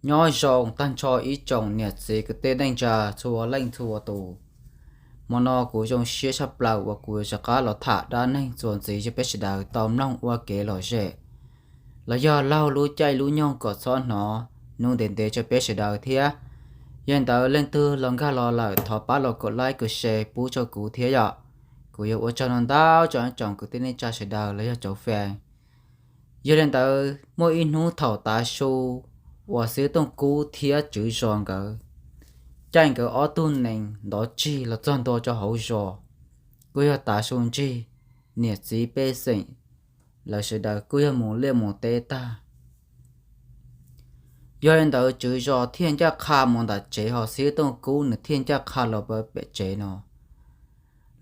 Nyob zoo tag nrho ib tsoom niam txiv kwv tij neej tsa txhua leej txhua tus. Hmo no kuv zoo siab tshaj plaws uas kuv yuav rov qab los tham dab neeg txuas ntxiv rau peb sawv daws tau mloog ua kev lom zem, los yog laug lub caij lub nyoog kom txhob hnov hnub ntev ntev rau peb sawv daws thiab. Yog li ntawd leej twg los nkag los lawm thov pab los kov like kov share pub rau kuv thiab yom. Kuv yuav ua tsaug ntau ntau rau ib tsoom kwv tij neej tsa sawv daws los yog cov fans. Yog li ntawd muaj ib hnub thaum tav su uas Xib Tooj Kub thiab Tswv Zos nkawd caij nkawd ob tug nees ntov tsig los txog ntua rau hauv zos, kuj yog tav su ntsig, niam txiv pej xeem lawv sawv daws kuj yog mus liaj mus teb tag. Yog li ntawd Tswv Zos thiaj ncaj qha mus nram tsev, ho Xib Tooj Kub nws thiaj ncaj qha los pem tsev no.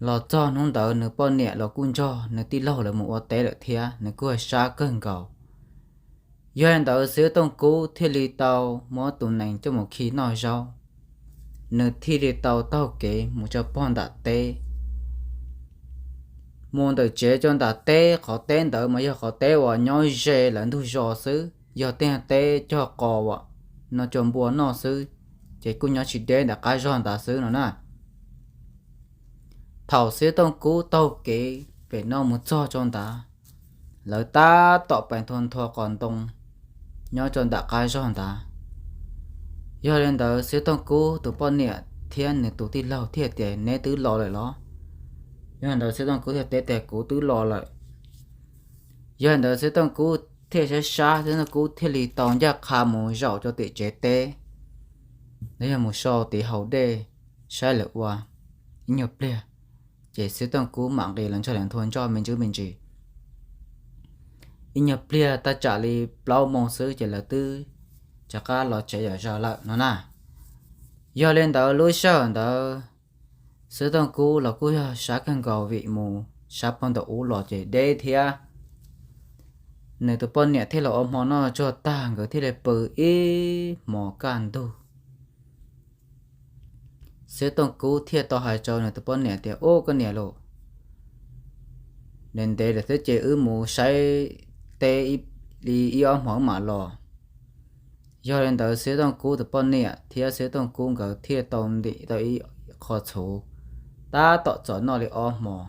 Los txog hnub ntawd nws poj niam los kuj nrog nws tij laug lawv mus ua teb lawm thiab, nws kuj sab kawg nkaus. Yog li ntawd Xib Tooj Kub thiaj li tau muab tus nees coj mus khi noj zaub, nws thiaj li tau taug kev mus rau pog nram teb. Mus ntawm tsev rau nram teb, qhov teb ntawd mas yog qhov teb uas nyob ze lawv ntug zos xwb, yog tej teb cog qos uas no cua npua noj xwb, ces kuj nyob tsis deb ntawm qab zog ntawd xwb no na. Thaum Xib Tooj Kub taug kev pem no mus txog rau ntawd, lawv tab tom pais nthua nthua qos ntoo nyob rau nram qab zog ntawd. Yog li ntawd Xib Tooj Kub tus poj niam thiab nws tus tij laug thiaj tias, Neb twb los lawm los? Yog li ntawd Xib Tooj Kub thiaj teb tias, Kuv twb los lawm. Yog li ntawd Xib Tooj Kub thiaj sab sab, Xib Tooj Kub thiaj li tau ncaj qha mus zaum rau tim tsev teb, los yog mus so tiv haus dej saib lawv ua ib nyuag pliag, ces Xib Tooj Kub mam nqis los nrog lawv nthua nroj me ntsis me ntsis. Ib nyuag pliag taj tsam li plaub moo xwb ces lawv twb rov qab los tsev zom zaws lawm no na. Yog li ntawd lub sij hawm ntawd Xib Tooj Kub los kuj yog sab kawg nkaus vim mus sab pog ntaum ub los ces deb thiab. Nws tus poj niam thiaj los ua hmo noj tsuag tag nkawd thiaj li pw ib hmos kaj ntug. Xib Tooj Kub thiaj tau hais rau nws tus poj niam tias, Ub koj niam lauj, ntev ntev lawm thiab ces wb mus saib teb li ib ob hmos wb mam los. Yog li ntawd Xib Tooj Kub tus poj niam thiab Xib Tooj Kub nkawd thiaj tau ntim tau ib qho txhuv, tab tom txom noj li ob hmos,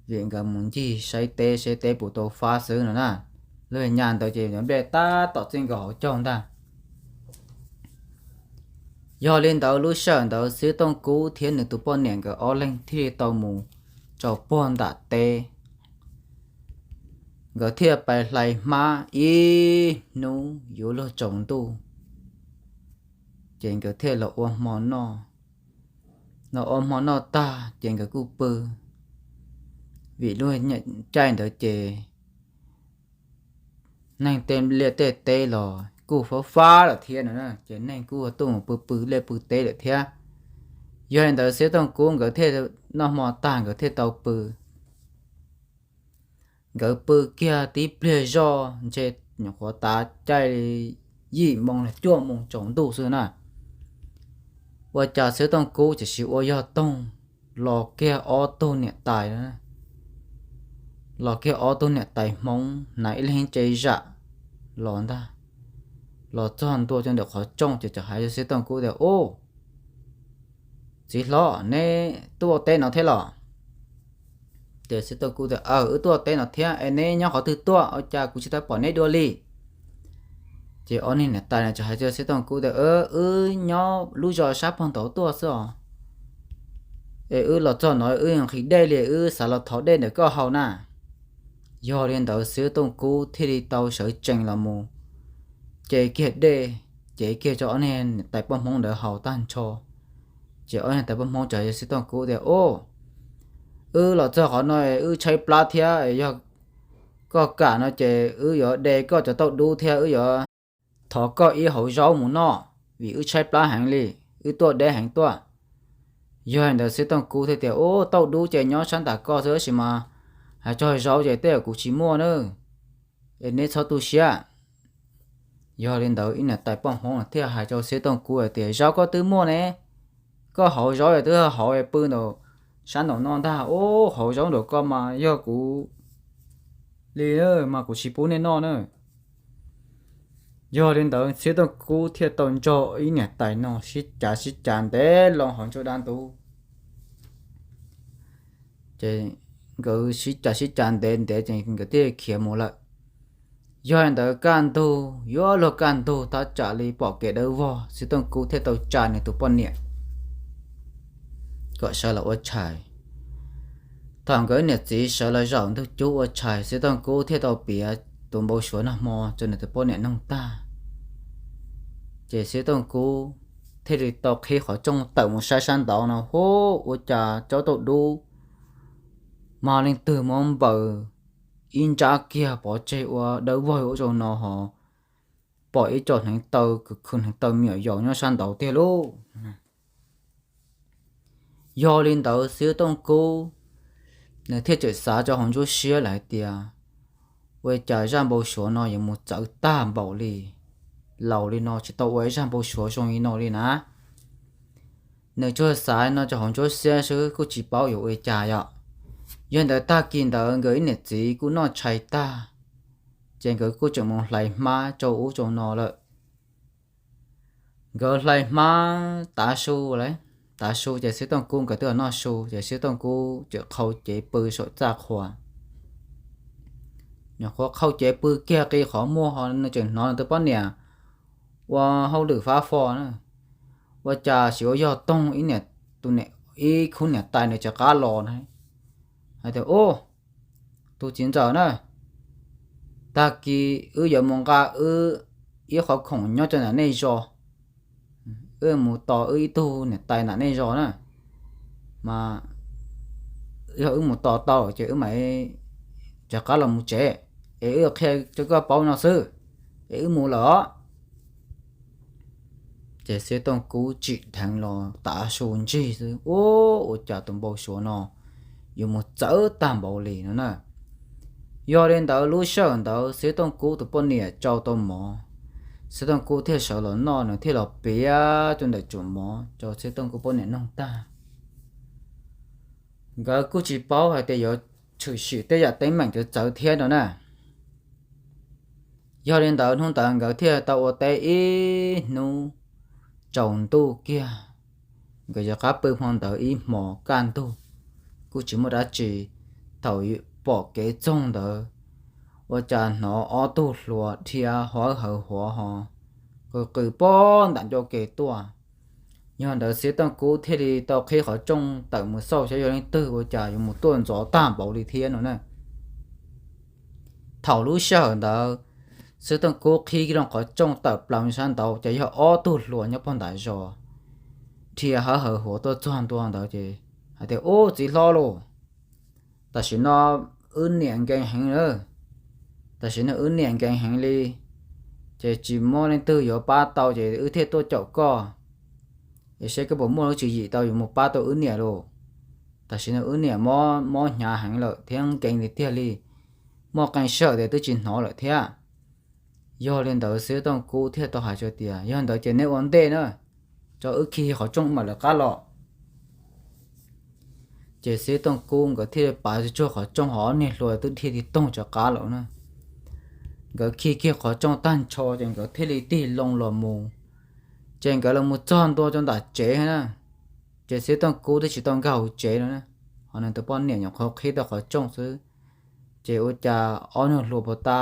vim nkawd mus ncig saib teb saib teb puas tau fab xwb no na. Lub nyaj ntawd ces nplej tab tom txij nkaus hauv caug ntag. Yog li ntawd lub sij hawm ntawd Xib Tooj Kub thiab nws tus poj niam nkawd ob leeg thiaj li tau mus rau puag nram teb. Nkawd thiaj pais hlais hmab ib hnub yuav luag tsaus ntuj, ces nkawd thiaj los ua hmo noj. Los ua hmo noj tag ces nkawd kuj pw, vim lub caij ntawd ces neeg tej liaj tej teb los kuj fab fab lawm thiab no, ces neeg kuj tuaj mus pw pw liaj pw teb lawm thiab. Yog li ntawd Xib Tooj Kub nkawd thiaj noj hmo tag nkawd thiaj tau pw. Nkawd pw kiag tib pliag zoj ntshe nyuam qhuav tav caij yim moo los cuaj moo tsaus ntuj xwb na. Ua cas Xib Tooj Kub tiam sis ua yog toog los kiag ob tug niam tais, los kiag ob tug niam tais Hmoob hnav ib leeg tse zam los ntag, los txog ntua rau ntawm qhov rooj ces txawm hais rau Xib Tooj Kub tias, Ub, txiv hlob, neb tuaj teb no thiab los? Ces Xib Tooj Kub tias, Aw, wb tuaj teb no thiab es neb nyob qhov twg tuaj, ua cas kuv tsis tau pom neb dua li? Ces ob niag niam tais no txawm hais rau Xib Tooj Kub tias, Wb nyob lub zos sab pog ntaud tuaj xwb os, es wb los txog no wb nqhis dej li, wb xav los thov dej ntawm koj haus na. Yog li ntawd Xib Tooj Kub thiaj li tau sawv tsees los mus ce kiag dej, cev kiag rau ob niag niam tais poj Hmoob ntawd haus tag nrho. Ces ob niag niam tais poj Hmoob txawm hais rau Xib Tooj Kub tias, Ub, wb los txog qhov no wb tshaib plab thiab, yog koj kam no ces wb yuav de koj cov tauj dub thiab wb yuav thov koj ib hauv zaub mus noj, vim wb tshaib plab heev li, wb tuaj deb heev tuaj. Yog li ntawd Xib Tooj Kub thiaj tias, Ub, tauj dub ces nyob sab nram koj xwb, tab sis mas hais txog zaub ces tej zaum kuv tsis muaj na, es neb txhob tu siab. Yog li ntawd ib niam tais poj Hmoob thiaj hais rau Xib Tooj Kub hais tias, Zaub koj twb muaj ne, koj hauv zaub twb hauv pw nraum sab nraum no ntag, ub, hauv zaub nraum ko mas yog kuv li mas kuv tsis pub nej noj na. Yog li ntawd Xib Tooj Kub thiaj tau nrog ib niam tais no sib cav sib cav ntev loo hauv ntsuj dab ntub. Ces nkawd sib cav sib cav ntev ntev ces nkawd thiaj khiav mus lawm. Yog li ntawd kaj ntug yuav luag kaj ntug thaj tsam li pom kev dawb vog, Xib Tooj Kub thiaj tau tsa nws tus poj niam kom sawv los ua tshais. Thaum nkawd niam txiv sawv los zaum ntug cub ua tshais, Xib Tooj Kub thiaj tau piav tus npau suav nag hmo rau nws tus poj niam noog tag. Ces Xib Tooj Kub thiaj li tau qhib qhov rooj tawm mus saib sab nraud no, hub, ua cas tsaus ntuj dub, mas leej twg muab npaws ib nrab kiag pov tseg ua dawb vog ua zoo no ho pom ib co hneev taw kwv khw hneev taw me nyuam yaus nyob sab nraud tiag lauj. Yog li ntawd Xib Tooj Kub nws thiaj tseem xav rau hauv nruab siab lawm hais tias, ua cas zaj npau suav no yuav mus txawv tag npaum li, laus li no tsis tau ua ib zaj npau suav zoo li no li na. Nws tsuas xav no rau hauv nruab siab xwb kuj tsis paub yuav ua li cas yom. Yog ntawd tag kis ntawd nkawd ib niam txiv kuj noj tshais tag, ces nkawd kuj tseem mus hlais hmab rau ub rau no lawm. Nkawd hlais hmab tav su lawm, tav su ces Xib Tooj Kub nkawd twb los noj su ces Xib Tooj Kub tseem qhau cev pw saum txaj qhua. Nyuam qhuav qhau cev pw kiag qi qhov muag ho nws tseem hnov nws tus poj niam ua hauj lwm fab fo na, ua cas xyov ua yog toog ib khub niam tais nws rov qab los na, hais tias, Ub, tus txiv ntxawm na, tag kis wb yuav mus nqa wb ib qhov khoom nyob rau ntawm nej zos, wb mus tos wb ib tug niam tais ntawm nej zos na, mas yog wb mus tos tau ces wb mam rov qab los mus tsev, es wb qhia rau koj paub no xwb, es wb mus lawm os. Ces Xib Tooj Kub tsim dheev los tav su ntsig xwb, ub, ua cas tus npau suav no yuav mus txawv tag npaum li no na. Yog li ntawd lub sij hawm ntawd Xib Tooj Kub tus poj niam tsau tau mov, Xib Tooj Kub thiaj sawv los noj, nws thiaj los piav rau ntawm tsum mov rau Xib Tooj Kub poj niam noog tag. Nkawd kuj tsis paub hais tias yuav tshwm sim tej yam teeb meem txawv txawv thiab no na. Yog li ntawd hnub ntawd nkawd thiaj tau ua teb ib hnub tsaus ntuj kiag. Nkawd rov qab pw hmo ntawd ib hmos kaj ntug, kuj tsis muaj dab tsi. Thaum pom kev txoog ntawd, ua cas hnov ob tug hluas dhia hawv hawv huav ho qw qw pog ntam ncua ke tuaj. Yog ntawd Xib Tooj Kub thiaj li tau qhib qhov rooj tawm mus xauj saib yog leej twg ua cas yuav mus tuaj ntxov tag npaum li thiab no na. Thaum lub sij hawm ntawd, Xib Tooj Kub qhib loo qhov rooj tawm plaws sab nraud ces yog ob tug hluas nyob pog nram zos dhia hawv hawv huav tuaj txog ntua ntawd ces hais tias, Ub, txiv hlob lauj, tam sim no wb niam nkees heev lawm. Tam sim no wb niam nkees heev li, ces tsis muaj leej twg yuav pab tau ces wb thiaj tuaj caum koj, es seb koj puas muaj lub tswv yim tau yuav mus pab tau wb niam lauj. Tam sim no wb niam mob hnyav heev lawm thiab nkees li tiag li, muaj qee sij hawm tias twb tsis hnov lawm thiab. Yog li ntawd Xib Tooj Kub thiaj tau hais tias, Yog ntawd ces neb ua ntej na, tso wb khi qhov rooj mam lawv qab los. Ces Xib Tooj Kub nkawd thiaj li pav tsuag qhov rooj ho ob niag hluas twb dhia tig toog rov qab lawm na. Nkawd khi kiag qhov rooj tag nrho ces nkawd thiaj li tig loo los mus. Ces nkawd los mus txog ntua rau nram tsev na, ces Xib Tooj Kub twb tsis tau nkag hauv tsev no na, ho nws tus poj niam nyuam qhuav qhib tau qhov rooj xwb. Ces ua cas ob niag hluas puag ta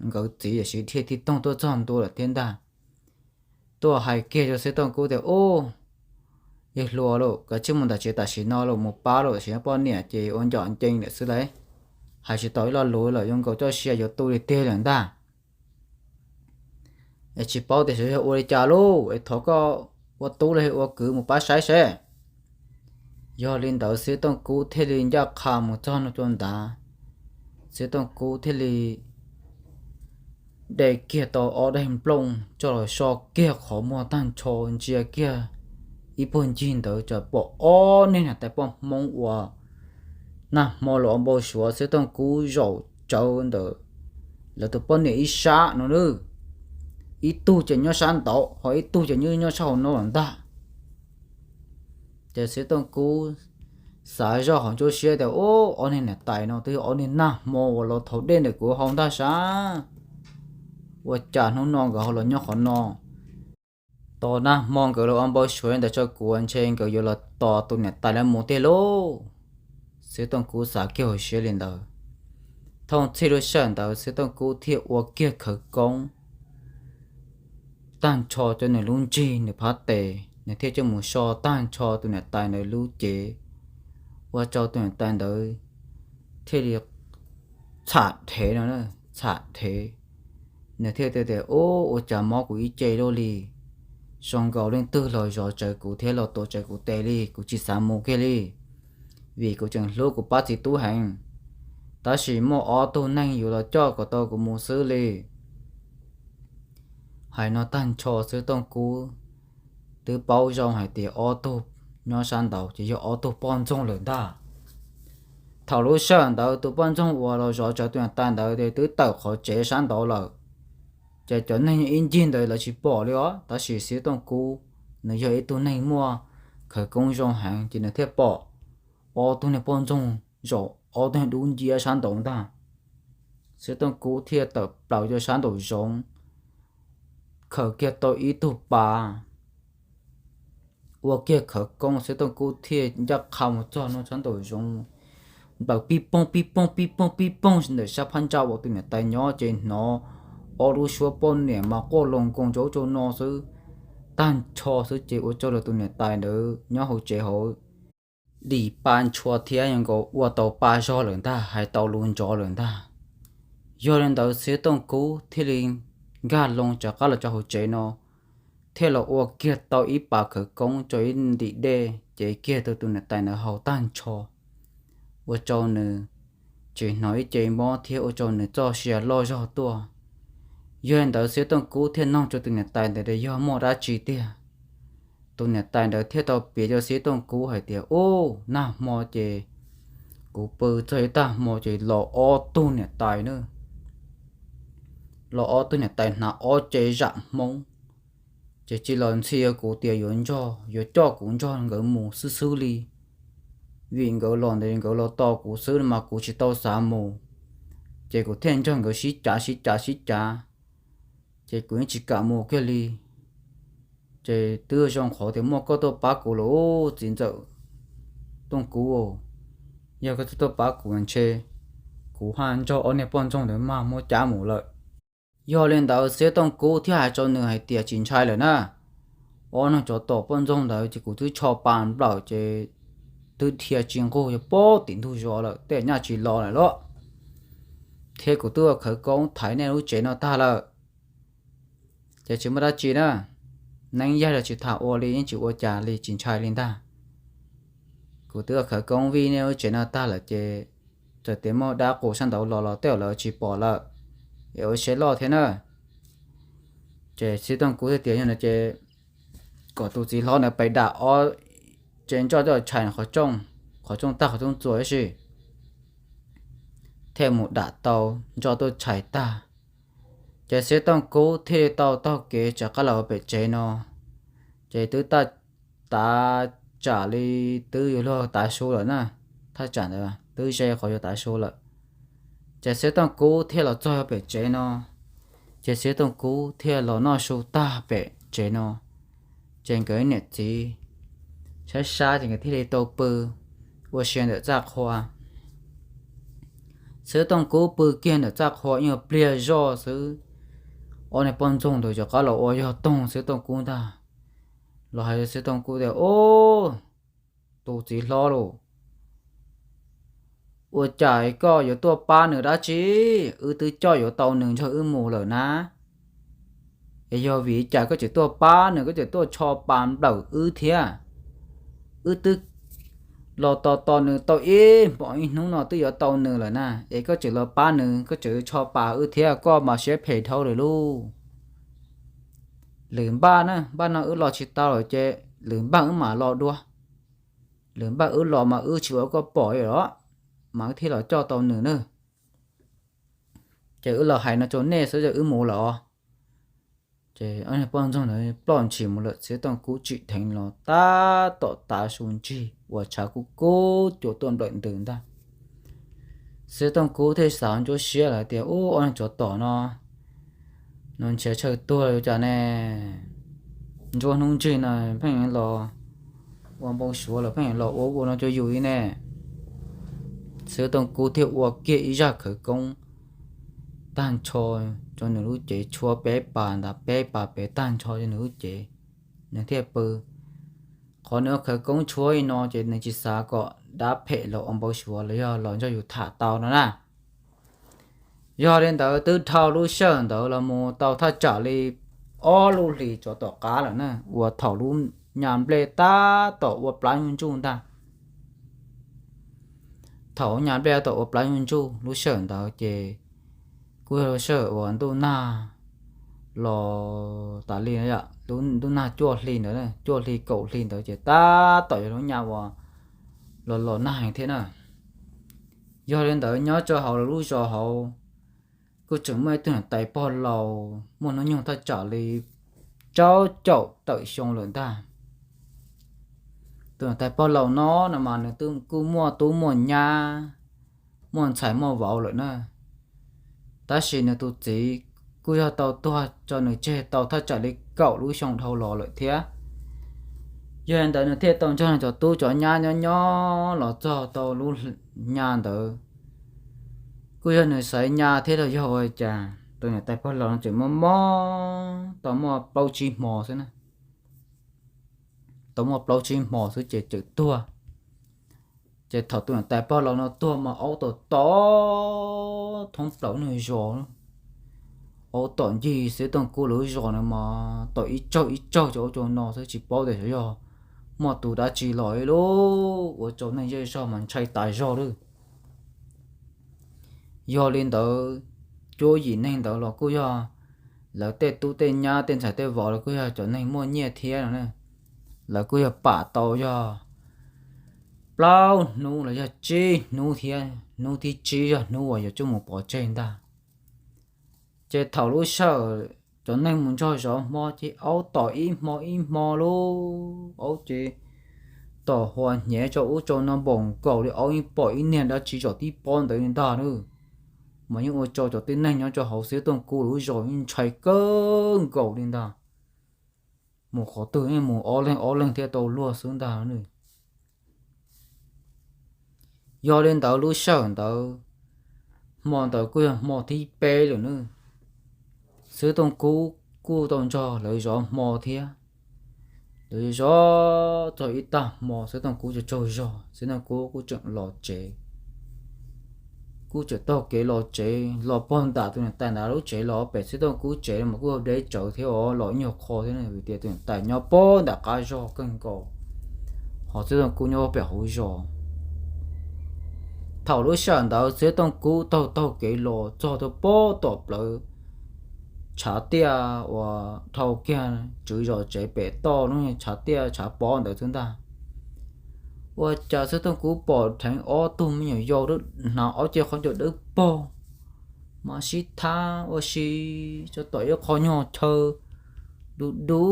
nkawd txiv tiam sis dhia tig toog tuaj txog ntua lawm thiab ntag. Tuaj hais kiag rau Xib Tooj Kub tias, Ub, yawg hluas lauj, koj tsij mus nram tsev tam sim no lauj, mus pab lauj, tam sim no poj niam ces ua ncom ncees lawm xwb lauj. Hais tsis tau ib lo lus lawm, yuav nkaus txoj sia yuav tu li tiag lawm ntag. Es tsis paub tias xyov yog ua li cas lauj, es thov koj ua tub los ua kwv mus pab saib seb. Yog li ntawd Xib Tooj Kub thiaj li ncaj qha mus txog ntua rau nrad. Xib Tooj Kub thiaj li de kiag tau ob daim nplooj coj los so kiag qhov muag tag nrho, ntsia kiag ib puag ncig ntawd ces pom ob niag niam tais poj Hmoob uas nag hmo los ua npau suav Xib Tooj Kub zaum tsawv ntawm lawv tus poj niam ib sab no na. Ib tug ces nyob sab nraud ho ib tug ces nyob sab hauv no los ntag. Ces Xib Tooj Kub xav zoj hauv nruab siab tias, Ub, ob niag niam tais no twb yog ob niag nag hmo uas los thau dej ntawm kuv hau ntag sas. Ua cas hnub no nkawd ho los nyob qhov no? Tos nag hmo nkawd los ua npau suav li ntawd rau kuv, ntshe nkawd yuav los tos tus niam tais no mus tiag lauj. Xwb Tooj Kub xav kiag hauv siab li ntawd. Thooj txhij lub sij hawm ntawd Xwb Tooj Kub thiaj ua kiag khawv koob tag nrho rau nws lub nrig nws phab tes, nws thiaj coj mus so tag nrho tus niam tais ntawd lub cev, ua rau tus niam tais ntawd thiaj li txham dhev no, txham dhev. Nws thiaj tias, Ub, ua cas mob kuv ib ce luaj li? Zoo nkaus leej twg los zov tsawv kuv thiab los tuav tsawv kuv tes li, kuv tsis xav mus kiag li, vim kuv tseem hlub kuv pab txiv tub heev, tab sis muaj ob tug neeg yuav los coj kom tau kuv mus xwb li. Hais no tag nrho Xwb Tooj Kub twb paub zoo hais tias ob tug nyob sab nraud ces yog ob tug poj ntxoog lawm ntag. Thaum lub sij hawm ntawd tus poj ntxoog uas los zov tsawv tus niam tais ntawd twb tawm qhov tsev sab nraud lawm, ces cov neeg ib ncig ntawd lawv tsis pom li os, tab sis Xwb Tooj Kub nws yog ib tug neeg muaj khawv koob zoo heev ces nws thiaj pom ob tug niag poj ntxoog zaum ob tug niag dub nciab sab nraud ntag. Xwb Tooj Kub thiaj tawm plaws rau sab nraum zoov, khaws kiag tau ib tug pas, ua kiag khawv koob, Xwb Tooj Kub thiaj ncaj qha mus txog no sab nraum zoov, nplaws pib poog pib poog pib poog pib poog ntawm sab phab ntsa uas tus niam tais nyob ces hnov ob lub suab poj niam mas quaj loo nkoos rau ub rau no xwb, tag nrho xwb ces ua rau tus niam tais ntawd nyob hauv tsev hauv dim pa ntshua thiab nkaus ua tau pa zog lawm ntag, hais tau lus nrov lawm ntag. Yog li ntawd Xwb Tooj Kub thiaj li nkag loo rov qab los rau hauv tsev no, thiaj los ua kiag tau ib pas khawv koob rau ib ntim dej cev kiag rau tus niam tais ntawd haus tag nrho, ua rau nws tsis hnov ib ce mob thiab ua rau nws txoj sia loj zog tuaj. Yog li ntawd Xwb Tooj Kub thiaj nug rau tus niam tais ntawd tias yog muaj dab tsi tiag. Tus niam tais ntawd thiaj tau piav rau Xwb Tooj Kub hais tias, Ub, nag hmo ces kuv pw txog ib tag hmo ces los ob tug niam tais na, los ob tug niam tais hnav ob ce zam hmoob, ces tsis los ntxhi rau kuv tias yuav nrog, yuav coj kuv nrog nkawd mus xwb xwb li. Vim nkawd los ntawd nkawd los tos kuv xwb mas kuv tsis tau xav mus, ces kuv thiaj nrog nkawd sib cav sib cav sib cav, ces kuv yeej tsis kam mus kiag li. Ces twb zoo qhov tias muaj koj tuaj pab kuv lawm txiv ntxawm Tooj Kub, yog koj tsis tuaj pab kuv ntshe kuv haj nrog ob niag poj ntxoog ntawd mag muab cab mus lawm. Yog li ntawd Xwb Tooj Kub thiaj hais rau nws hais tias tsis ntshai lawm na, ob niag tsov tom poj ntxoog ntawd ces kuv twb tsho pa nplawm ces twb dhia tsis nqug yog pab tim ntug zos lawm, tej nyaj tsis los lawm lauj. Thiab kuv twb ua khawv koob thaiv nej lub tsev no tag lawm, ces tsis muaj dab tsi na. Neeb yaig los tsis tham ua li, yeej tsis ua cas li, tsis ntshai li ntag. Kuv twb ua khawv koob vij nej lub tsev no tag lawm ces txawm tias muaj dab qus sab nraud los los tej zaum lawv tsis pom lawm, es ua siab loj thiab na. Ces Xwb Tooj Kub thiaj tias yog no ces kom tus txiv hlob ntawd pais dam ob ce nroj tuaj tshais qhov rooj, qhov rooj tag qhov rooj txuas ib si, thiaj mus dam tau nroj tuaj tshais tag. Ces Xwb Tooj Kub thiaj li tau taug kev rov qab los pem tsev no, ces twb tav tsam li twb yuav luag tav su lawm na, thaj tsam ntawd twb ze qhov yuav tav su lawm. Ces Xwb Tooj Kub thiaj los txog pem tsev no, ces Xwb Tooj Kub thiaj los noj su tag pem tsev no, ces nkawd niam txiv sab sab ces nkawd thiaj li tau pw ua si ntawm txaj qhua. Xwb Tooj Kub pw kiag ntawm txaj qhua ib nyuag pliag zoj xwb, ob niag poj ntxoog ntawd rov qab los ua yog toog Xwb Tooj Kub ntag. Los hais rau Xwb Tooj Kub tias, Ub, tus txiv hlob lauj, ua cas koj yuav tuaj pab nws dab tsi? Wb twb coj yuav tau nws nrog wb mus lawm na. Es yog vim cas koj tseem tuaj pab nws, koj tseem tuaj tsho pa nplawm wb thiab? Wb twb los tos tos nws tau ib hmos ib hnub no twb yuav tau nws lawm na, es koj tseem los pab nws, koj tseem tsho pa wb thiab, koj mas siab phem dhau lawm lauj. Lwm npaj na, npaj no wb los tsis tau lawm ces lwm npaj wb mam los dua. Lwm npaj wb los mas wb tsis ua koj pom li los, mas wb thiaj los coj tau nws na. Ces wb los hais no rau nej xwb ces wb mus lawm os. Ces ob niag poj ntxoog ntawd ploj ntshis mus lawm, Xwb Tooj Kub tsim dheev los tab tom tav su ntsig uas tshav kub kub cua tuaj nplawm ntws ntag. Xwb Tooj Kub thiaj xav ntsuab siab lawm tias, Ub, ob niag tsov tom no No ntshiav tshaw tuag li cas ne? Nruab hnub ntsig no pheej los ua npau suav los pheej los ua ua no rau yus li ne. Xwb Tooj Kub thiaj ua kiag ib zaj khawv koob tag nrho rau nws lub cev, tshuab peb pas ntawd peb pas pem tag nrho rau nws lub cev, nws thiaj pw. Qhov nws ua khawv koob tshuab li no ces nws tsis xav kom dab phem los ua npau suav los yog los nrog yus tham tau no na. Yog li ntawd twb dhau lub sij hawm ntawd los mus tau thaj tsam li ob lub hlis tsov tom qab lawm na, uas thaum lub nyas nplej tab tom ua plab nyuj ntsuj ntag. Thaum nyas nplej tab tom ua plab nyuj ntsuj lub sij hawm ntawd ces kuj yog lub sij hawm uas ntuj nag los tas li, ntuj nag cuaj hli ntawd, cuaj hli kaum hli ntawd ces tab tom yog lub nyas uas los los nag heev thiab na. Yog li ntawd nyob rau hauv lawv lub zos hauv kuj tseem muaj ib tug niam tais pog laus muaj hnub nyoog thaj tsam li rau caum tawm xyoo lawm ntag. Tus niam tais pog laus no no mas nws kuj muaj tub muaj nyab, muaj ntxhais muaj vauv lawm na. Tab sis nws tus txiv kuj yog tau tuag tso nws tseg tau thaj tsam li kaum lub xyoo dhau los lawm thiab. Yog li ntawd nws thiaj tau nrog nws cov tub cov nyab nyob nyob los txog tau lub nyas ntawd. Kuj yog nws xaiv nyas thiab los yog ua cas tus niam tais pog laus no tseem mob mob tau muaj plaub tsib hmo xwb na. Tau muaj plaub tsib hmo xwb ces txawm tuag. Ces thaum tus niam tais pog laus no tuag mas aub tom tom thoob plaws nws zos, aub tom ncig Xwb Tooj Kub lawv zos no mas tom ib tsaug ib tsaug rau ub rau no xwb, tsis paub tias xyov yog muaj tus dab tsi los ib lub ua rau neeg zej zog mas ntshai tas zog lawm. Yog li ntawd, cuab yim neeg ntawd los kuj yog lawv tej tub tej nyab tej ntxhais tej vauv los kuj yog cov neeg muaj nyiaj thiab no, lawv kuj yog pam tau yog plaub hnub los yog tsib hnub thiab, hnub thib tsib yog hnub uas yuav tsum mus pov tseg ntag. Ces thaum lub sij hawm cov neeg mus nrog zov hmo ces aub tom ib hmo ib hmo lub aub ces tom huas hnyev rau ub rau no npaum nkaus li aub yeej pom ib niag dab tsi zaum tib pob ntawd li ntag nawb. Mas yeej ua rau cov tib neeg nyob rau hauv Xwb Tooj Kub lub zos yeej ntshai kawg nkaus li ntag. Mus qhov twg yeej mus ob leeg ob leeg thiaj tau luag xwb ntag nawb. Yog li ntawd lub sij hawm ntawd, hmo ntawd kuj yog hmo thib peb lawm nawb. Xwb Tooj Kub kuj tau nrog lawv zov hmo thiab. Lawv zov txog ib tag hmo Xwb Tooj Kub tsaug tsaug zog, Xwb Tooj Kub kuj tseem los tsev. Kuj tseem taug kev los tsev los pog ntam tus niam tais ntawd lub tsev los pem Xwb Tooj Kub tsev no mas kuj deb tsawv thiab os, los ib nyuag qho thiab vim tias tus niam tais nyob pog ntam qab zog kawg nkaus, ho Xwb Tooj Kub nyob pem hauv zos. Thaum lub sij hawm ntawd Xwb Tooj Kub taug taug kev los txog rau pog tom plawv tshav tiaj uas dhau kiag tswv zos tsev pem toj lub tshav tiaj tshav pob ntawd xwb ntag. Ua cas Xwb Tooj Kub pom dheev ob tug me nyuam yaus hnav ob ce qhov ncauj dawb paug mas sib thab ua si tso tom ib qho nyuag chaw du du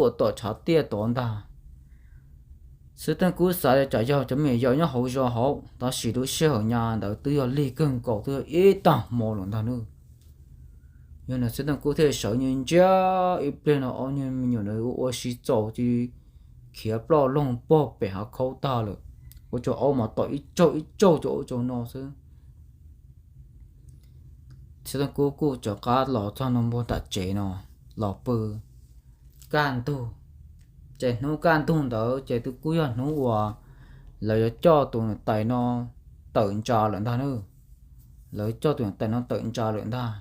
uas tom tshav tiaj tod ntag. Xwb Tooj Kub xav tias tsam yog cov me nyuam yaus nyob hauv zos hauv, tab sis lub sij hawm nyas ntawd twb yog lig kawg nkaus twb yog ib tag hmo lawm ntag nawb. Yog li Xwb Tooj Kub thiaj sawv ntsia ntsia ib pliag no ob niag me nyuam ntawd ua ua si txaus ces khiav ploj loog pog pem hav khaub tag lawm, ua rau aub mas tom ib tsaug ib tsaug rau ub rau no xwb. Xwb Tooj Kub kuj rov qab los txog ntua npuag nram tsev no los pw kaj ntug. Ces hnub kaj ntug ntawd ces twb kuj yog hnub uas lawv yuav coj tus niam tais no tawm ntsa lawm ntag nawb. Lawv coj tus niam tais no tawm ntsa lawm ntag.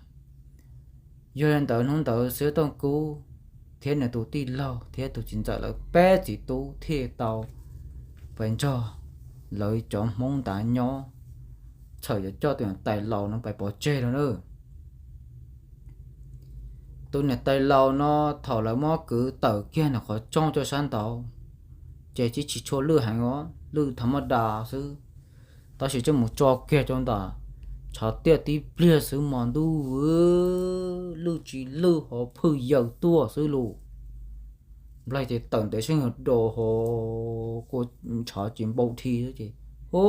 Yog li ntawd hnub ntawd Xwb Tooj Kub thiab nws tus tij laug thiab tus txiv ntxawm lawv peb txiv tub thiaj tau pais nrog lawv cov Hmoob ntav nyob, txhawm yuav coj tus niam tais laus no pais pov tseg lawm nawb. Tus niam tais laus no thaum lawv muab kwv tawm kiag nws qhov rooj rau sab nraud, ces tsis tshua lwj heev os, lwj thav maj das xwb. Tab sis tseem mus tso kiag rau ntawm tshav tiaj tib pliag xwb mas ntuj, lwj tsis lwj ho phwj yaws tuaj xwb lauj. Nplaig ces tawm ntev seej yog do ho kua ntshav ces npau dhi xwb ces hu,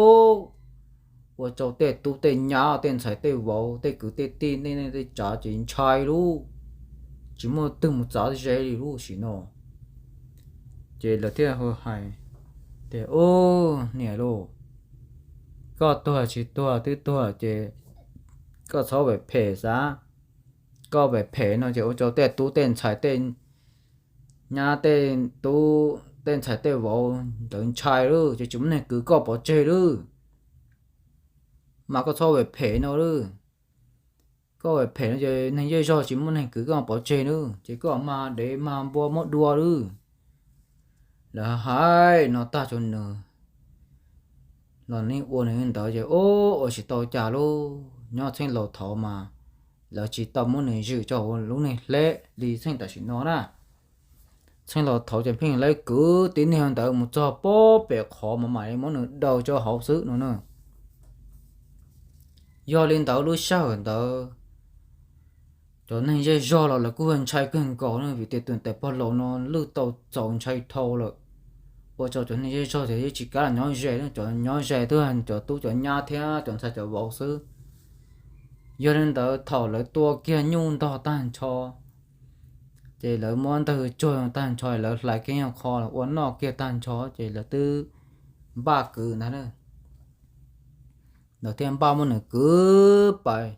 ua rau tej tub tej nyab tej ntxhais tej vauv tej kwv tej tij tej neej tej tsav ces ntshai lauj. tsis muaj twg mus txav ze li lub sim no. Ces lawv thiaj hu hais tias, Ub, niam lauj, koj tuag tsis tuag twb tuag ces koj txhob phem phem xav. Koj phem phem no ces ua rau tej tub tej ntxhais tej nyab tej tub tej ntxhais tej vauv ntawd ntshai lawm ces tsis muaj neeg kwv koj pov tseg lawm. Mas koj txhob phem phem no lawm. Koj phem phem no ces neeg zej zog tsis muaj neeg kwv koj pov tseg lawm ces koj mag dev mag npua muab dua lawm. Lawv hais no tag rau nws los nws ua nws li ntawd ces ub, ua tsis tau cas lauj. Nyob txheej laus thaud mas lawv tsis tau muab nws zwm rau hauv lub neej hleb li txheej tam sim no na. Txheej laus thaud ces pheej lawv kwv tib neeg ntawd mus txog pem qhov mas mam li muab nws daws rau hauv xwb no na. Yog li ntawd lub sij hawm ntawd cov neeg zej zog los lawv kuj ntshai kawg nkaus na, vim tias tus tais pog laus no lwj tau txaus ntshai dhau lawm. Ua rau cov neeg zej zog ces yeej tsis kam los nyob ze, cov nyob ze twb cov tub cov nyab thiab cov ntxhais cov vauv xwb. Yog li ntawd thaum lawv tua kiag nyuj ntog tag nrho, ces lawv muab ntawg tsuag tag nrho, lawv hlais kiag nyuag qho los ua noj kiag tag nrho ces lawv twb npaj kwv ntag. Lawv thiaj npaj muab nws kwv pais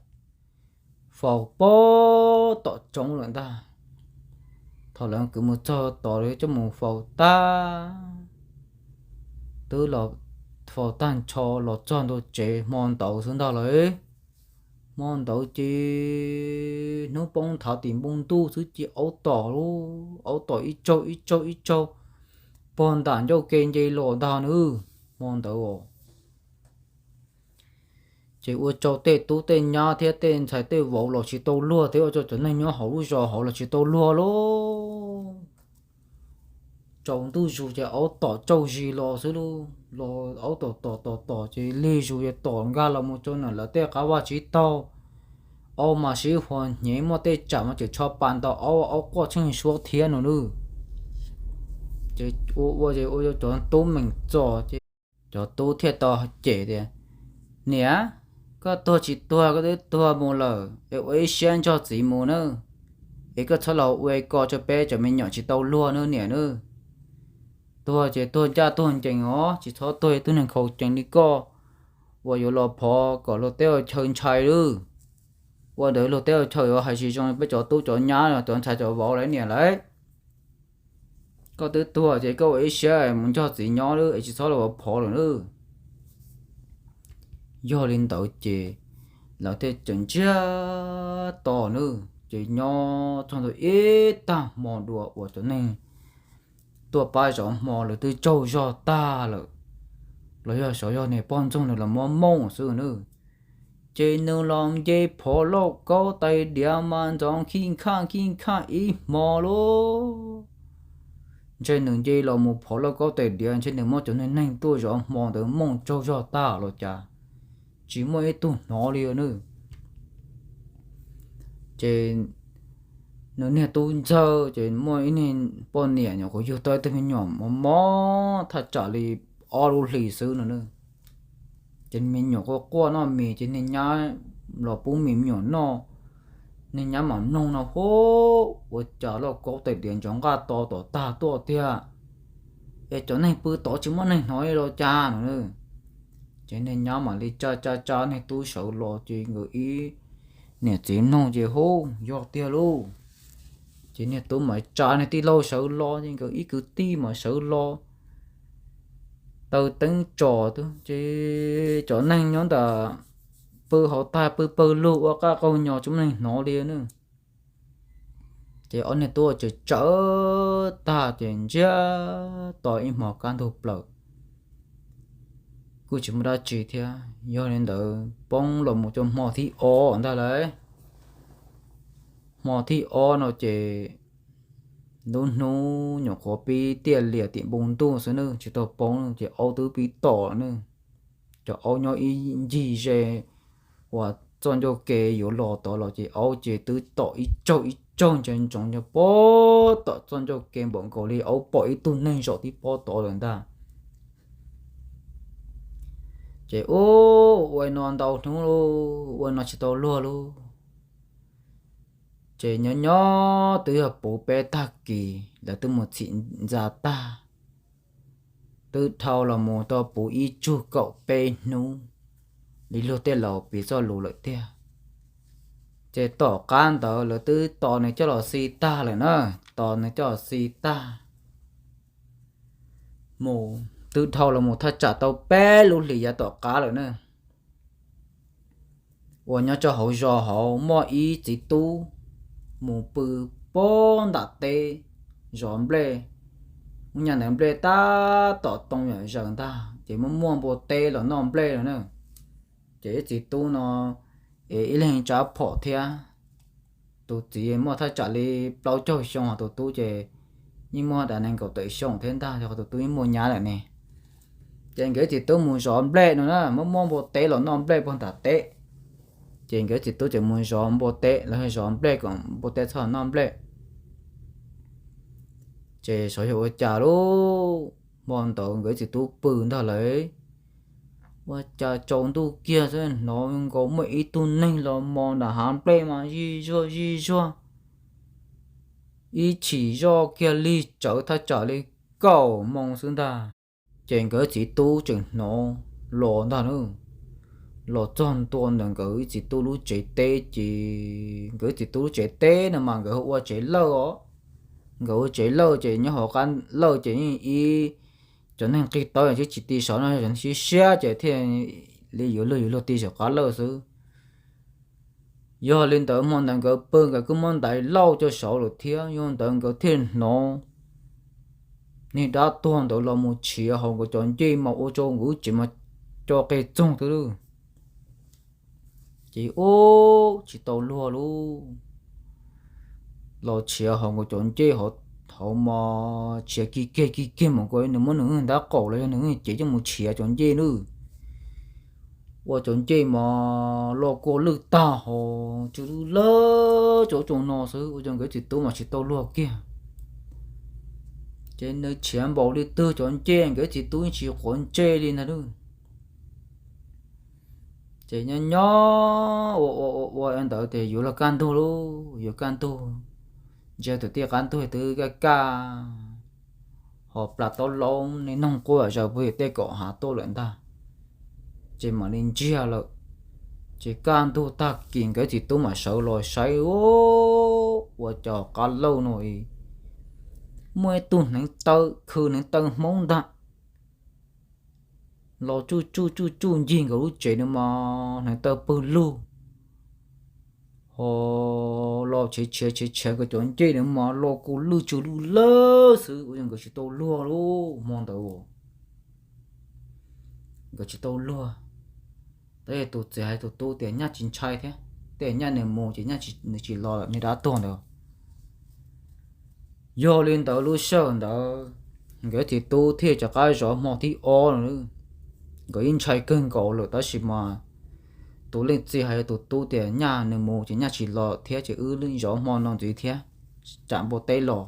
faus pem tom roob lawm ntag. Thaum lawv kwv mus txog tod lawv coj mus faus tag, twb los faus tag nrho los txog ntua tsev hmo ntawd xwb ntag lauj. Hmo ntawd ces hnub poob nthav tim npoo ntuj xwb ces aub tom lauj, aub tom ib tsaug ib tsaug ib tsaug pog ntam ncauj ke nce los ntag nawb. Hmo ntawd os, ces ua rau tej tub tej nyab thiab tej ntxhais tej vauv los tsis tau luag thiab ua rau cov neeg nyob hauv lub zos hauv los tsis tau luag lauj. Tsaus ntuj zus ces aub tom tsaug zis los xwb lauj, los aub tom tom tom tom ces lig zus ces tom nkag los mus rau ntawm lawv tej qab vaj tsib taug. Aub mas sib huas hnyev muaj tej tsam mas tseem tsho pas ntaus aub, aub quaj tsheej suab thiab no nawb. Ces ua ua ces ua rau cov tub meem txom ces cov tub thiaj tau cem tias, Niam, koj tuag tsis tuag koj twb tuag mus lawm es ua ib siab nrog txiv mus nawb, es koj txhob los ua ko rau peb cov me nyuam tsis tau luag nawb niam nawb. Tuag ces tuag ncaj tuag ncees os, tsis txhob tuag ib tug neeg khaus cees li koj uas yuav los phov kom luag teb luag chaw ntshai lawm. Ua ntawd luag teb luag chaw yuav hais tsis zoo peb cov tub cov nyab cov ntxhais cov vauv lawv niam lawv. Koj twb tuag ces koj ua ib siab mus nrog txiv nyob lawm es tsis txhob los phov lawm nawb. Yog li ntawd ces lawv thiaj tseem ntsiag to nawb, ces nyob txog ntua ib tag hmo dua uas cov neeg tuaj pab zov hmo lawv twb tsaug zog tag lawm, los yog xyov yog niag poj ntxoog nws los muab mooj xwb nawb. Ces nws los nce phov lauj kaub tais diav mas ntxoov khij khaj khij khaj ib hmo lauj. Ntshe nws nce los mus phov lauj kaub tais diav ntshe nws muab cov neeg tuaj zov hmo ntawd mooj tsaug zog tag los cas, tsis muaj ib tug hnov li nawb. Ces nws niag tub ntxawg ces muaj ib niag poj niam nyuam qhuav yug tau ib tug me nyuam mos mos thaj tsam li ob lub hlis xwb no nawb. Ces me nyuam quaj quaj noj mis ces niag nyab los pub mis me nyuam noj. Niag nyab mam mloog no hu, ua cas lauj kaub tais diav ntsoov nqaj to tom tag tuaj tiag, es cov neeg pw tod tsis muaj neeg hnov li los cas no nawb. Ces niag nyab mam li tsa tsa tsa niag tub sawv los ces nkawd ib niam txiv mloog ces hu, yog tiag lauj. Ces niag tub mam tsa niag tij laug sawv los ces nkawd ib kwv tij mam sawv los taws teeb tso, ces cov neeg nyob ntawm pw hauv tag pw pawg lug ua qaj qaug nyos tsis muaj neeg hnov li nawb. Ces ob niag tub tsawv tsawv tag ces ntsiag to ib hmos kaj ntug plaws, kuj tsis muaj dab tsi thiab. Yog li ntawd poob los mus rau hmo thib ob ntag lauj. Hmo thib ob no ces lub hnub nyuam qhuav pib tiaj lias tim npoo ntuj xwb nawb, tsis tau poob ces aub twb pib tom nawb. Cov aub nyob ib ncig ze uas txoj ncauj ke yuav los tod los ces aub ces twb tom ib tsaug ib tsaug ntsoov ntsoov nyob pem tom txoj ncauj ke npaum nkaus li aub pom ib tug neeg zaum tib pob tod lawm ntag. Ces ub, ua no ntau hnub lauj, ua no tsis tau luag lauj. Ces nyob nyob twb yog puv peb tag kis, lawv twb mus txhim ntxa tag, twb dhau los mus tau puv ib tsug kaum peb hnub li luag tej laus piv txoj lus lawm tiag. Ces tom qab ntawd lawv twb tos nws coj los xi tag lawm na, tos nws coj los xi tag, mus twb dhau los mus thaj tsam tau peb lub hlis yav tom qab lawm na, uas nyob rau hauv zos hauv muaj ib txiv tub mus pw pob nram teb zov nplej. Ub, nyaj ntawd nplej tab tom too yam zaws ntag, ces muaj muaj npua teb los noj nplej no na. Ces ib txiv tub no es ib leeg tsab phom thiab, tus txiv muaj thaj tsam li plaub caug xyoo, ho tus tub ces yeej muaj dav nees nkaum tawm xyoo thiab ntag, yog tus tub yeej muaj nyab lawm ne. Ces nkawd ib txiv tub mus zov nplej no na, muaj muaj npua teb los noj nplej puag nram teb. Ces nkawd ib txiv tub tseem mus zov npua teb los zov nplej kom npua teb txhob noj nplej. Ces xyov yog ua cas lub hmo ntawd nkawd ib txiv tub pw ntag lauj, ua cas tsaus ntuj kiag xwb hnov nkaus muaj ib tug neeg los mos nram hav nplej mas zij zuag zij zuag, ib chim zoj kiag lig tsawv thaj tsam li kaum moos xwb ntag. Ces nkawd txiv tub tseem hnov los ntag na, los txog ntua ntawm nkawd ib txiv tub lub tsev teb, ces nkawd ib txiv tub lub tsev teb no mas nkawd ua tsev lawj os. Nkawd ua tsev lawj ces nyob hauv qab lawj ces yeej ib cov neeg nqis tawv tsis ti saud no, yog cov neeg siab siab ces thiaj li yuav luag yuav luag ti saum qab lawj xwb. Yog li ntawd hmo ntawd nkawd pw nkawd kuj muab ntaiv lauj coj saud lawm thiab, yog ntawd nkawd thiaj hnov niag dab tuag ntawd los mus tshiav hauv nkawd cov ncej mas ua rau nkawd lub tsev mas co qe txoog twb lawm. Ces ub, tsis tau luag lauj, los tshiav hauv nkawd cov ncej hauv mas tshiav kig kiag kig kiag mas nkaus nws muab nws ntab qaum los yog nws cev coj mus tshiav cov ncej nawb. Ua cov ncej mas los kua lwj tag hos tsw lwj lawm tsaus tsaus no xwb, ua rau nkawd txiv tub mas tsis tau luag kiag. Ces nws tshiav npaum li twg cov ncej nkawd txiv tub yeej tsis quav ntsej li ntag lauj. Ces nyob nyob ua ua ua ua ntawd tias yuav luag kaj ntug lauj, yuav kaj ntug, ntsia tus tij qab ntug twb kaj kaj, ho plas taub laub niaj noog quaj zaws puag tej kaum hav tuaj lawm ntag. Ces mam li ntsiag lawm. Ces kaj ntug tag kis nkawd txiv tub mam sawv los saib, ua cas qab lawj no muaj ib tug hneev taw khw, hneev taw Hmoob ntag, los tsuj tsuj tsuj tsuj ncig nkawd lub tsev no mas hneev taw pawg lug, ho los tshiav tshiav tshiav tshiav nkawd cov ncej no mas los kua lwj tsw lwj lawm xwb, ua rau nkawd tsis tau luag lauj hmo ntawd. Nkawd tsis tau luag. Tab sis tus txiv hais tus tub tias nyaj tsis ntshai thiab, tej nyaj nws mus ces nyaj nws tsis los lawm niag dab tuag ntawd. Yog li ntawd lub sij hawm ntawd nkawd txiv tub thiaj rov qab zov hmo thib ob no. Nkawd yeej ntshai kawg nkaus lawm tab sis mas tus leej txiv hais rau tus tub tias nyaj nws mus ces nyaj tsis los thiab ces wb zov hmo no ntxiv thiab, tsam npua teb los.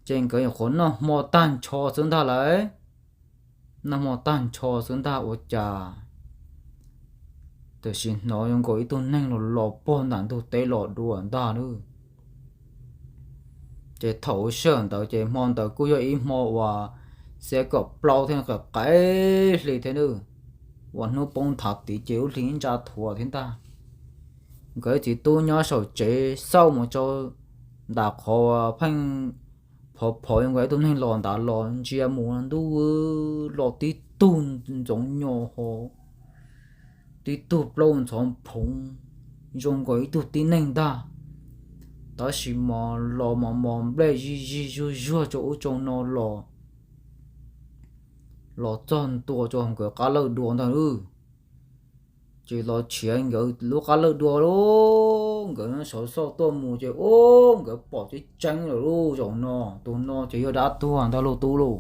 Ces nkawd nyuam qhuav noj hmo tag nrho xwb ntag lauj. Noj hmo tag nrho xwb ntag ua cas tam sim hnov zoo nkaus ib tug neeg los los puag nram ntug teb los dua ntag lauj. Ces thaum lub sij hawm ntawd ces hmo ntawd kuj yog ib hmo uas xiab kaum plaub thiab, qaim hli thiab lauj, uas hnub poob nthav tid ces lub hli ntsa thuav thiab ntag. Nkawd txiv tub nyob saum tsev xauj mus rau nram qhov pheej phov phov zoo nkaus ib tug neeg los ntawd los ntsia mus ntuj, los tib tug ntxoov nyos ho, tib tug plaub ntxhov phoov zoo nkaus ib tug tib neeg ntag. Tab sis mas los mos mos nplej zij zij zuag zuag rau ub rau no los, los txog ntua rau hauv nkawd qab lawj dua ntag lauj. Ces los tshiav nkawd lub qab lawj dua lauj, nkawd nyob saud xauj tuaj mus ces ub, nkawd pom tseeb tseeb lawm lauj, zaum no tus no ces yog dab tuag ntag lauj tub lauj.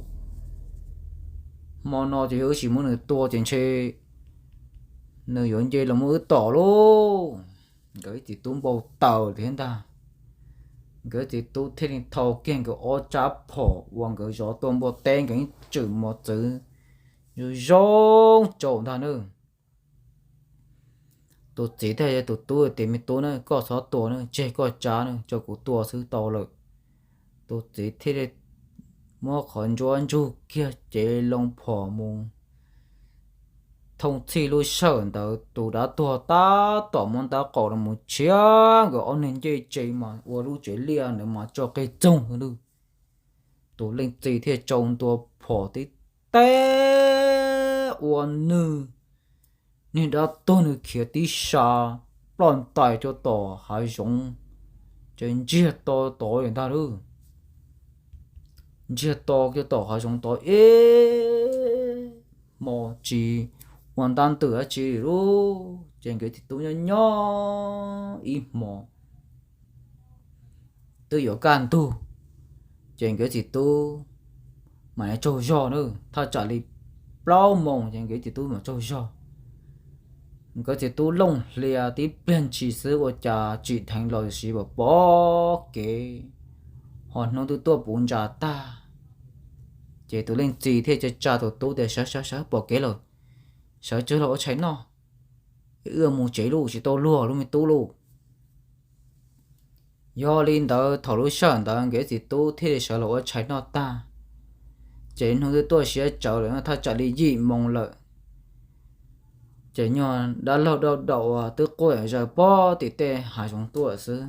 Hmo no ces yog wb tsis muab nws tua ces ntshe nws yuav nce los muab wb tom lauj. Nkawd ib txiv tub npau taws thiab ntag. Nkawd ib txiv tub thiaj li thau kiag nkawd ob rab phom uas nkawd zov tua npua teb, nkawd yeej tswm mos txwv zoo zoo rau ntag nawb. Tus txiv thiaj hais tus tub tias, me tub na, koj txhob tua na, tseg koj tsav na, tso kuv tua xwb tau lawm. Tus txiv thiaj li muab qhov ntsuab ntsug kiag cev loo phom mus thooj txhij lub sij hawm ntawd tus dav tuag tab tom muab ntaub qaum los mus tshiab nkawd ob niag ncej tsev mas ua lub tsev liaj ntawd mas tso qig txoog lawm. Tus leej txiv thiaj tsau ntua phom tib teb ua nws niag dab tuag nws khiav tib sa ploj ntais rau tom hav zoov, ces ntsiag to tod ntag lauj. Ntsiag to rau tom hav zoov tod ib hmo tsis ua ntab ntws dab tsi li lauj. Ces nkawd txiv tub nyob nyob ib hmo twb yuav kaj ntug, ces nkawd txiv tub mam li tsaug zog na, thaj tsam li plaub moos ces nkawd txiv tub mam tsaug zog. Nkawd txiv tub looj hlias tib pliag ntshis xwb ua cas tsim dheev los sis pom kev, ho hnub twb tuaj puv ntsa tag. Ces tus leej txiv thiaj tsa tsa tus tub tias, sawv sawv sawv, pom kev lawm, sawv tsawg los ua tshais noj, wb mus tsev lauj, tsis tau luag lub me tub lauj. Yog li ntawd thaum lub sij hawm ntawd nkawd txiv tub thiaj li sawv los ua tshais noj tag, ces hnub twb tuaj siab tsawv lawm, thaj tsam li yim moos lawm. Ces nyuag dab laug dau daum uas twb quaj zaws pob tim tej hav zoov tuaj xwb.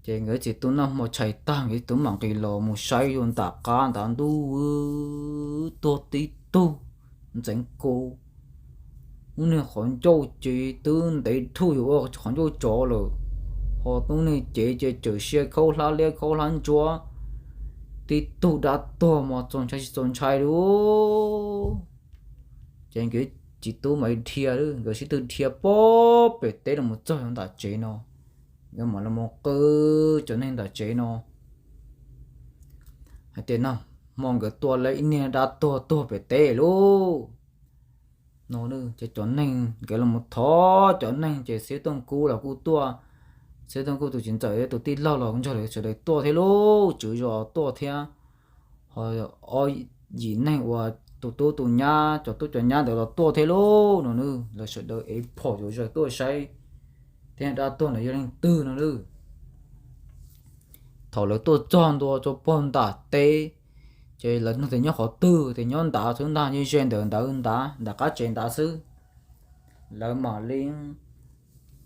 Ces nkawd txiv tub noj hmo tshais tag nkawd txiv tub mam nqis los mus saib yuav ntam qab ntav ntuj, tuag tib tug ntxeev kub. Lub niag qhov ncauj ces twb ntev dhuj yuav ua qhov ncauj tsov lawm, ho lub niag cev ces cawm sia khaub hlab liab khaub hlab ntsuab, tib tug dab tuag mas txaus ntshai tsis txaus ntshai li. Ces nkawd txiv tub mam li dhia, nkawd sib tw dhia pob pem teb los txog nram tsev no, nkawd mam los qw cov neeg nram tsev no hais tias, no, hmo nkawd tua lawv ib niag dab tuag tuag pem teb lauj. No ces cov neeg nkawd los thov cov neeg ces Xib Tooj Kub los kuj tuaj, Xib Tooj Kub tus txiv ntxawm thiab tus tij laug los nrog lawv sawv daws tuaj thiab lauj, tswv zos tuaj thiab, ho ob yim neeg uas tus tub tus nyab, cov tub cov nyab ntawd los tuaj thiab lauj no. Lawv sawv daws ev phom yuav zaws tuaj saib thiab dab tuag ntawd yog leej twg no. Thaum lawv tuaj txog ntua rau pog nram teb, ces lawv nug tias nyob qhov twg, tias nyob nrad xwb ntag, ze ntawm ntawd nrad, nram qab tsev nrad xwb. Lawv mam li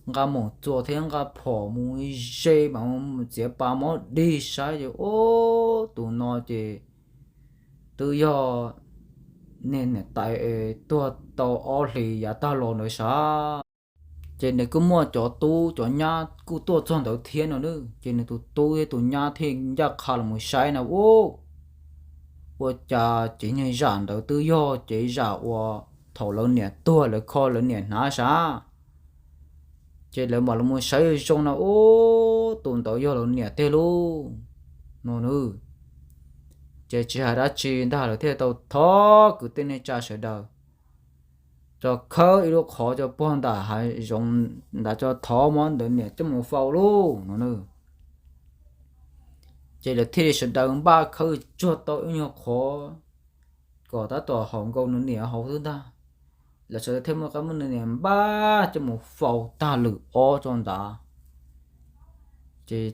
nqa mom txua thiab nqa phom mus ze, mas mus txiav pas muab dig saib ces, ub, tus no ces twb yog niag niam tais tuag tau ob hlis yav tag los ntawd sav. Ces nws kuj muaj cov tub cov nyab kuj tuaj txog ntawd thiab no. Ces nws tus tub thiab tus nyab thiaj ncaj qha los mus saib no, ub, ua cas cev niag zam ntawd twb yog cev zam uas thaum lawv niam tuag lawv kho lawv niam hnav sav. Ces lawv mam los mus saib zoo no, ub, tus ntawd yog lawv niam tiag lauj no. Ces tsis hais dab tsi ntag lawv thiaj tau thov kwv tij neej tsa sawv daws tso khawb ib lub qhov coj pog nram hav zoov ntawd, tso thov muab ntawd niam coj mus faus lauj no. Ces lawv thiaj li sawv daws npaj khawb tsuag tau ib nyuag qhov kom tab tom haum nkaus nws niam hauv xwb ntag. Lawv sawv daws thiaj muaj qab muab nws niam npaj coj mus faus tag lwm ob tso ntawd. Ces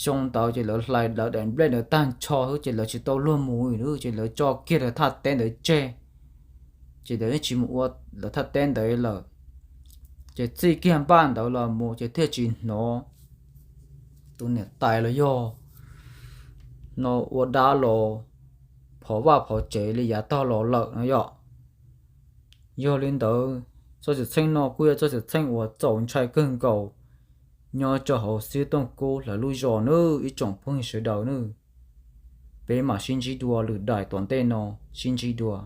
xyoo ntawd ces lawv hlais lawv daim nplej ntawd tag nrho xwb ces lawv tsis tau luag mus li, ces lawv tso kiag lawv thaj teb ntawd tseg. Ces lawv yeej tsis mus ua lawv thaj teb ntawd lawm. Ces txij kiag npaj ntawd los mus ces thiaj tsis hnov tus niam tais los yog no ua dab los phov vaj phov tsev li yav tag los lawm no yom. Yog li ntawd, txoj xwm txheej no kuj yog txoj xwm txheej uas txaus ntshai kawg nkaus nyob rau hauv Xib Tooj Kub lawv lub zos nawb ib tsoom phooj ywg sawv daws nawb. Peb mam sib ntsib dua lwm daim tom ntej no, sib ntsib dua.